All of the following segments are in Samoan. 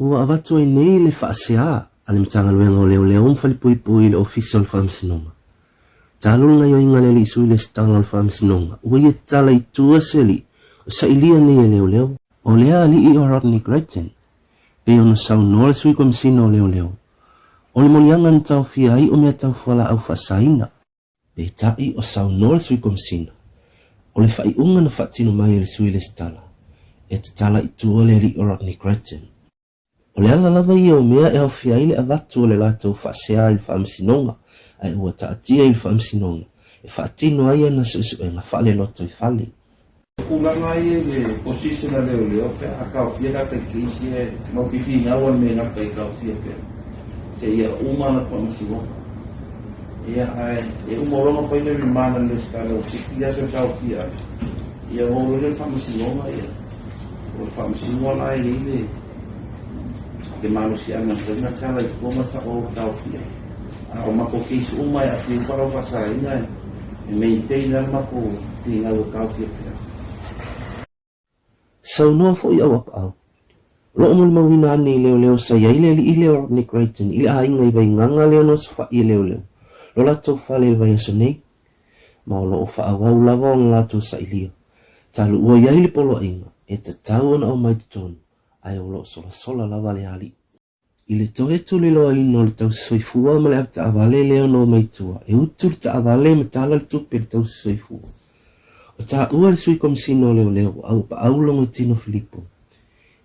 Ua avatu ai nei le faasea a le Matagaluega o Leoleo ma Falepuipui i le Ofisa o le Faamasinoga. Talu le gaioiga a le alii sui lesitala o le Faamasinoga, ua ia tatala i tua se alii o sailia nei e leoleo. O lea alii o Rodney Grattan, pei ona saunoa le sui komisina o leoleo, o le moliaga na taofia ai o mea tau fualaau faasaina. Peitai o saunoa le sui komisina, o le faaiuga na faatino mai e le sui lesitala, e tatala i tua le alii o Rodney Grattan. O le ala lava ia o mea e aofia ai le avatu o le latou faasea i le Faamasinoga, ae ua taatia i le Faamasinoga e faatino ai ana suesuega faalelotoifale. Tulaga ia i le position a leoleo pe a taofia le ata i case ia e mau te finau a le mea gata i taofia pea seia uma ana faamasinoga. Ia ae e uma loa ona fai le remand a le Resitala ua siki aso e taofia ai, ia ua oo loa lea i le faamasinoga ia o le faamasino la e i ai le le malosiaga e mafai ona tala i tua ma le faaauau le taofia. A o matou case uma e aafia ai fualaau faasaina e maintain lava le matou finau e taofia pea. Saunoa foi au Apaau. O loo molimauina ane i leoleo sa iai le alii lea o Rodney Crichton i le aiga i Vaigaga lea na osofai e leoleo lo latou fale i le vaiaso nei. Ma o loo faaauau lava ona latou sailia. Talu ua iai le poloaiga e tatau ona aumai totonu ae o loo solasola lava le alii. I le toe tuliloaina o le tausisoifua ma le avetaavale lea ona omai i tua, e utu le taavale ma tala le tupe i le tausisoifua. O taua e le Sui Komisina o Leoleo o Auapaau Logoitino Filipo,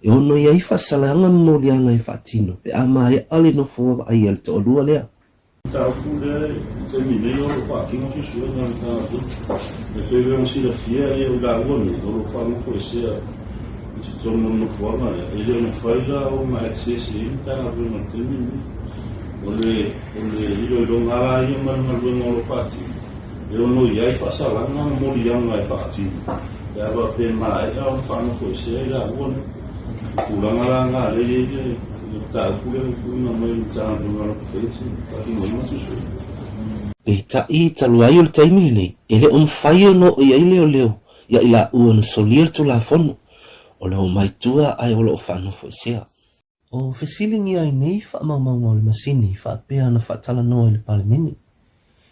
e ono i ai faasalaga ma moliaga e faatino pe a maea le nofo vaavaai a le toalua lea. Mataupu lea i le taimi nei o lo o faatino suesuega a le Matagaluega. E pei ona silafia o i laua nei o lo o faanofoesea i totonu o le nofoaga lea, e le o mafai la ona access i ai le Matagaluega i le taimi lenei. O le o le iloiloga lava la ia ma le galuega o lo o faatino, e ono i ai faasalaga ma moliaga e faatino pe a faapea e maea ona faanofoesea i laua nei. O tulaga la na lea e i ai le mataupu lea ua tuuina mai i le Matagaluega o lo o faia se faatinoina suesuega. Peitai, talu ai o le taimi lenei, e le o mafai ona oo i ai leoleo ia i laua na solia le Tulafono, o le omai tua ae o lo o faanofoesea. O fesiligia ai nei faamaumauga o le masini faapea na faatalanoa i le Palemene.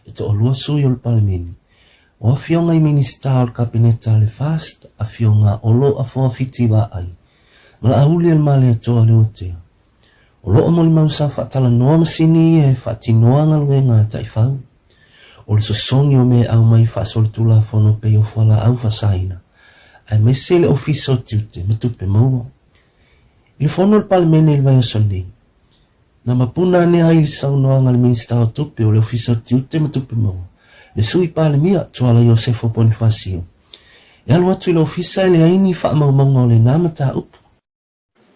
E toalua sui o le Palemene, o afioga i Minisita o le Kapeneta a le FAST, afioga Olo Afoa Fiti Vaai, ma Laauli Alimaleatoa Leuatea. O lo o molimau sa faatalanoa masini ia e faatinoa galuega a taifau. O le sosogi o mea e aumai faasolitulafono pei o fualaau faasaina, aemaise le Ofisa o Tiute ma Tupe Maua. I le fono a le Palemene i le vaiaso nei, na mapuna ane ai le saunoaga a le Minisita o Tupe o le Ofisa o Tiute ma Tupe Maua, le Sui Palemia, Tuala Iosefo Ponifasio, e alu atu i le Ofisa e leai ni faamaumauga o lena mataupu.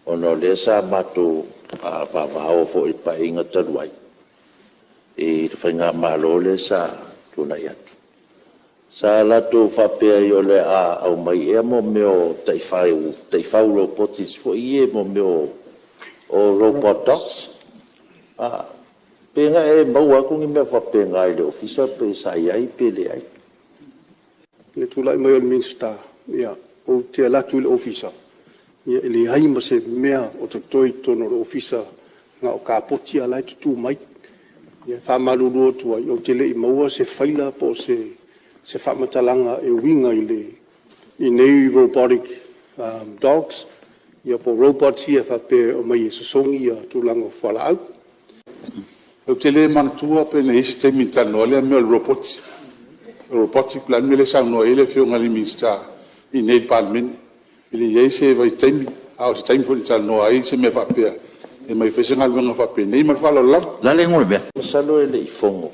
Ona o lea sa matou vavao foi i le Paeaiga talu ai i le Faigamalo lea sa tulai atu, Sa latou faapea ai o le a aumai ea mea o taifau ropati foi ia mea o robot dogs. Pe na e maua atu ni mea faapena i le Ofisa pe sa i ai pe leai? I le tulai mai o le Minisita, ia, ou te alu atu i le Ofisa, ia e leai ma se mea o totoe i totonu o le Ofisa, na o kapoti lava la e tutu mai. E faamalulu atu ai, ou te le i maua se faila po o se faamatalaga e uiga i nei robotic dogs ia po o robots ia faapea e omai e sosogi tulaga o fualaau. Ou te le manatua pe na i ai se taimi na talanoa ai lea mea o le ropoti, robotic po o le a le mea lea e saunoa i ai le Afioga i le Minisita i inei i le Palemene. E le i i ai se vaitaimi, a o se taimi foi na talanoa ai se mea faapea e omai e fai se galuega faapenei. Ma le faaaloalo lava. O le a le igoa o le mea? Masalo e le i fono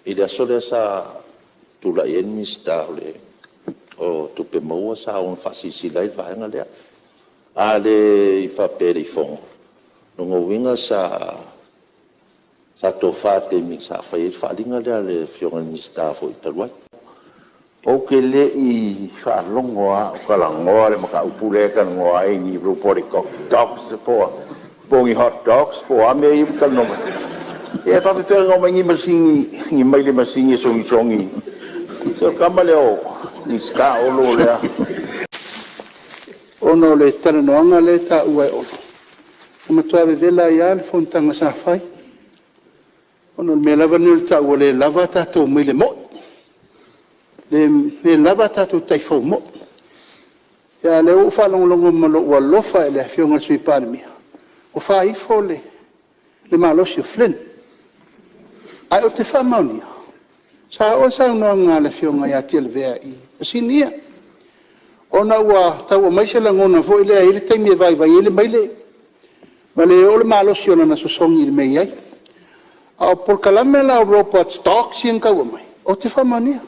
i le aso lea sa tulai ai le Minisita o Tupe Maua sa ono faasilasila ai le vaega lea. A le faapea e le i fono, o lona uiga sa tofa i le taimi sa fai ai le faaaliga lea a le Afioga i le Minisita foi talu ai. Ou te le i faalogo lava o talanoa le mataupu lea e talanoa ai ni robotic dogs po o ni hot dogs po o a mea ia ua talanoa mai ai. Ia e faapefea ona omai nei masini, ni maile masini e sogisogi. Se o le tama lea o Minisita Olo lea. Ona o le talanoaga lea e taua e Olo, Na matua vevela ai lava le fonotaga sa fai, ona o le mea lava lenei o le tau ua le lava a tatou meile moi, le lava a tatou taifau moi. A o lea ua ou faalogologo ma lou alofa i le Afioga i le Sui Palemia, ua fai ifo le malosi o Fling. Ae ou te faamaonia, sa oo le saunoaga a le Afioga ia Tialavea i masini ia, ona ua tau aumai se lagona foi lea e i ai le taimi e vaivai ai le maile ma le oo le malosi o lana sosogi i le mea e i ai. A o polokalame la o robots dogs ia na tau aumai, ou te faamaonia.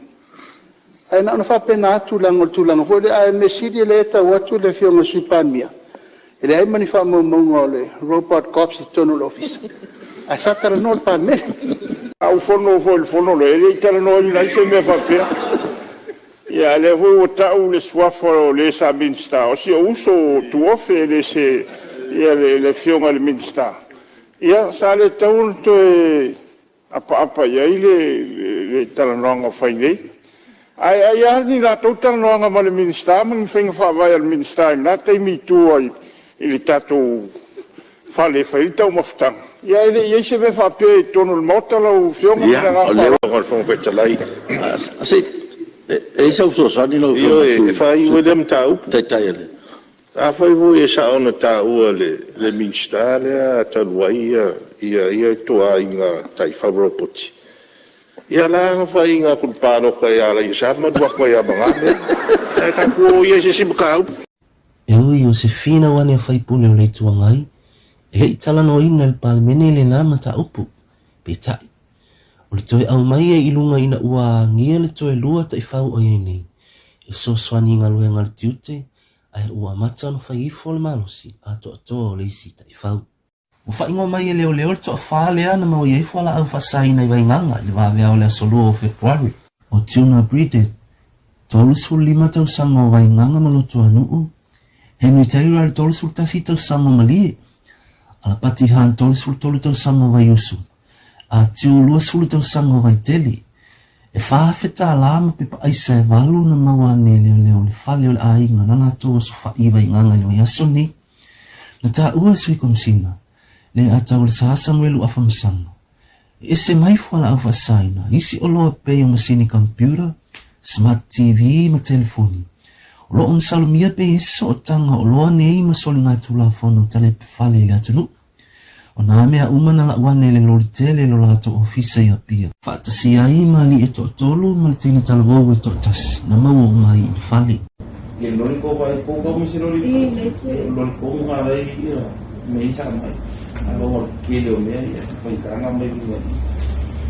Ae na ona faapena atu leaga o le tulaga foi lea, ae o le mea sili o lea e tau atu le Afioga i le Sui Palemia, e leai ma ni faamaumauga o le robot cops i totonu o le Ofisa, ae sa talanoa i le Palemene. Sa ou fono foi i le fono lea, e le i talanoaina ai se mea faapea. A o lea foi ua tau le suafa o le sa Minisita, o si ou uso tuofe e le se… le Afioga i le Minisita. Ia sa le tatau ona toe apaapa i ai le talanoaga o fai nei. Ae ai lava o ni latou talanoaga ma le Minisita ma ni faiga faavae a le Minisita i lena taimi i tua i le tatou fale e fai ai le taumafataga, ae le i i ai se mea faapea i totonu o le Maota lau Afioga ma le agaga faaaloalo. Se e i ai sau fesoasoani lau Afioga i le Ioe, e faaiu ai lea mataupu. Taitai o le… Afai foi e sao na taua e le Minisita lea talu ai ia ituaiga taifau robot, ia o la na faiaina atu i le palota ia Lealaiasa ma alu atu ai lava ma na mea. Ae tatou o ia i se isi mataupu. E ui o se finau ane a faipule o le Itu Agai, e le i talanoaina e le Palemene lena mataupu. Peitai, o le toe aumai ai i luga ina ua agia le toe lua taifau o i ai nei, e fesoasoani i galuega a le tiute, ae ua amata ona fai ifo le malosi atoatoa o le isi taifau. Ua faaigoa mai e leoleo le toafa lea na maua i ai fualaau faasaina i Vaigaga i le vaveao o le aso 2 o Fepuari. O Tuna Bridet, 35 tausaga o Vaigaga ma Lotoanuu, Henry Taylor i le 31 tausaga o Malie, Alapati Hunt, 33 tausaga o Vaiusu, a Tiu, 20 tausaga o Vaitele. E $4,000 ma pepa aisa e valo na maua ane e leoleo i le fale o le aiga na latou aso fa'i i Vaigaga i le vaiaso nei. Na taua e Sui Komisina, le atau o le Sa Samuelu Afamasaga, e ese mai fualaau faasaina, isi oloa pei o masini computer, smart TV ma telefoni. O lo o masalomia pe i ai se sootaga o oloa nei ma soligatulafono talepefale i le atunuu. O nā mea uma na lau ane i le loli tele i lo latou ofisa i Apia. Faatasi ai ma alii e toatolu ma le teine talavou e toatasi na maua uma ai i le fale. Ia loli ko vai ko kau me se loli ko loli ko mo ha ai ia me isa mai a lo ke le o mea ia fai tanga mai ni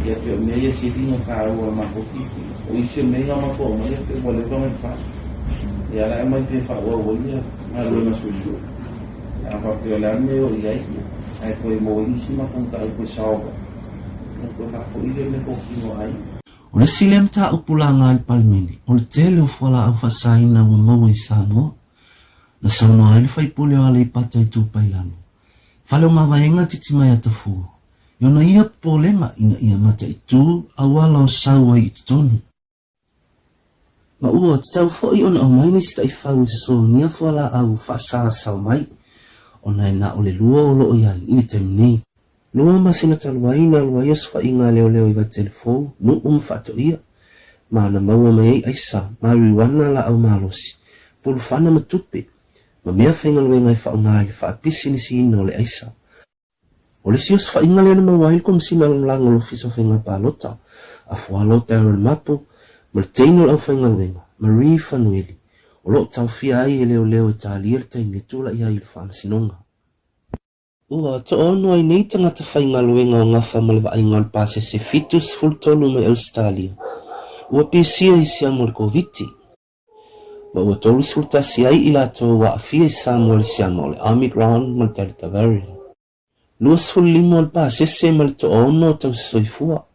ia pe o mea ia sili no ka ua ma ko ki o isi o mea ia ma ko mai pe ua le mai fa ia la mai pe fa ua ua ia ma lo na su su a faapea o le a le mea e oo i ai ae toe maua ai nisi matou mataupu e solve ai ona toe faafoi lea o le mea tokino ai. O le isi lea mataupu laga i le Palemene, o le tele o fualaau faasaina ua maua i Samoa. Na saunoa ai le faipule o Aleipata Itupa i Lalo, Fale o Mavaega Titimaiatafua, i ona ia popolega ina ia mataitu auala o sau ai i totonu. Ma ua tatau foi ona aumai nisi taifau e sosogia fualaau faasalasao mai, ona e na o le lua o lo o i ai i le taimi nei. Lua masina talu ai na alu ai osofaiga a leoleo i Vaitele Fou, Nuu ma Faatoia, ma na maua mai ai aisa, mariuana, laau malosi, pulufana ma tupe, ma mea faigaluega e faaaoga i le faapisinisiina o le aisa. O le isi osofaiga lea na maua ai le Komesina Lagolago o le Ofisa o Faiga Palota, Afualo Darren Mapu, ma le teine o le aufaigaluega, Marie Fanueli, o lo o taofia ai e leoleo e talia le taimi e tulai ai i le faamasinoga. Ua toaono ai nei tagata faigaluega o gafa ma le vaaiga o le pasese 73 mai Ausetalia, ua pisia i siama o le Koviti. Ma ua 31 ai i latou ua aafia i Samoa i le siama o le Omicron ma le Delta variant. 25 o le pasese ma le toaono o tausisoifua.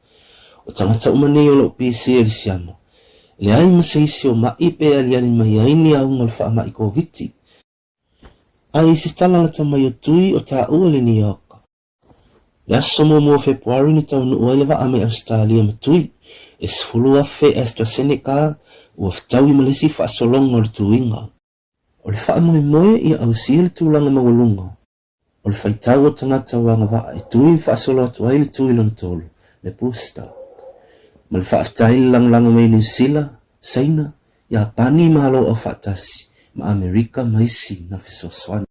O tagata uma nei o lo o pisia i le siama. E leai ma se isi o ma'i pe aliali mai ai ni auga o le faamai Koviti. Ae i se tala lata mai o Tui o taua i le New York, Le aso muamua o Fepuari na taunuu ai le vaa mai Ausetalia ma Tui, e 10,000 AstraZeneca ua fetaui ma le isi faasologa o le tuiga. O le faamoemoe ia ausia le tulaga maualuga. O le faitau o tagata ua agavaa e tui ma faasolo atu ai le tui lona tolu, le booster. Ma le faafetai i le lagolago mai Niu Sila, Saina, Iapani, Malo Aufaatasi, ma Amerika ma isi na fesoasoani.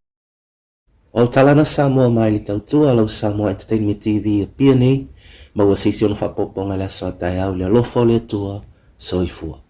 O au tala na Samoa mai le tautua a lau Samoa Entertainment TV i Apia nei, maua se isi ona faaopoopoga i le aso a taeao i le alofa o le Atua. Soifua.